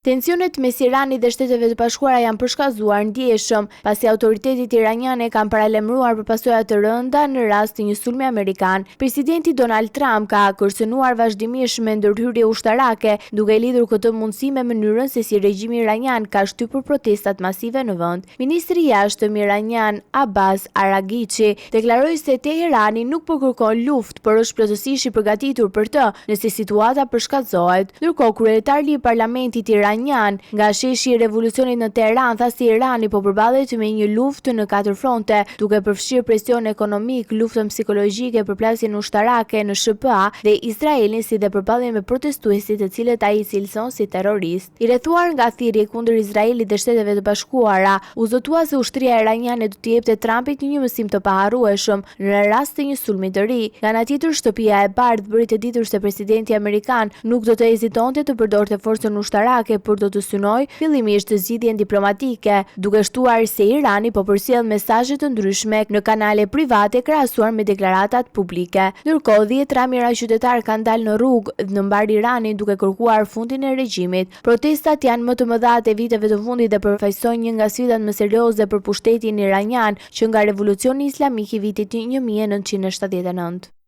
Tensionet mes Iranit dhe Shteteve të Bashkuara janë përshkallëzuar ndjeshëm, pasi autoritetet iraniane kanë paralajmëruar për pasoja të rënda në rast të një sulmi amerikan. Presidenti Donald Trump ka kërcënuar vazhdimisht me ndërhyrje ushtarake, duke lidhur këtë mundësi me mënyrën se si regjimi iranian ka shtypur protestat masive në vend. Ministri i Jashtëm iranian Abbas Araghchi deklaroi se Teherani nuk po kërkon luftë, por është plotësisht i përgatitur për të, nëse situata përshkallëzohet. Ndërkohë, kryetari i parlamentit iranian, nga sheshi i Revolucionit në Teheran tha se Irani po përballet me një luftë në katër fronte, duke përfshirë presion ekonomik, luftën psikologjike, përplasjen ushtarake në SHBA dhe Izraelin si dhe përballjen me protestuesit të cilët ai i cilëson si terroristë. I rrethuar nga thirrje kundër Izraelit dhe Shteteve të Bashkuara, u zotua se ushtria iraniane do t'i jepte Trumpit një mësim të paharrueshëm në rast të një sulmi të ri. Nga ana tjetër, Shtëpia e Bardhë bëri të ditur se presidenti amerikan nuk do të hezitonte të përdorte forcën ushtarake, por do të synojë fillimisht zgjidhjen diplomatike, duke shtuar se Irani po përcjell mesazhe të ndryshme në kanale private krahasuar me deklaratat publike. Ndërkohë, dhjetëra mijëra qytetarë kanë dalë në rrugë në mbarë Iranin duke kërkuar fundin e regjimit. Protestat janë më të mëdhatë e viteve të fundit dhe përfaqësojnë një nga sfidat më serioze për pushtetin iranian që nga Revolucioni Islamik i vitit 1979.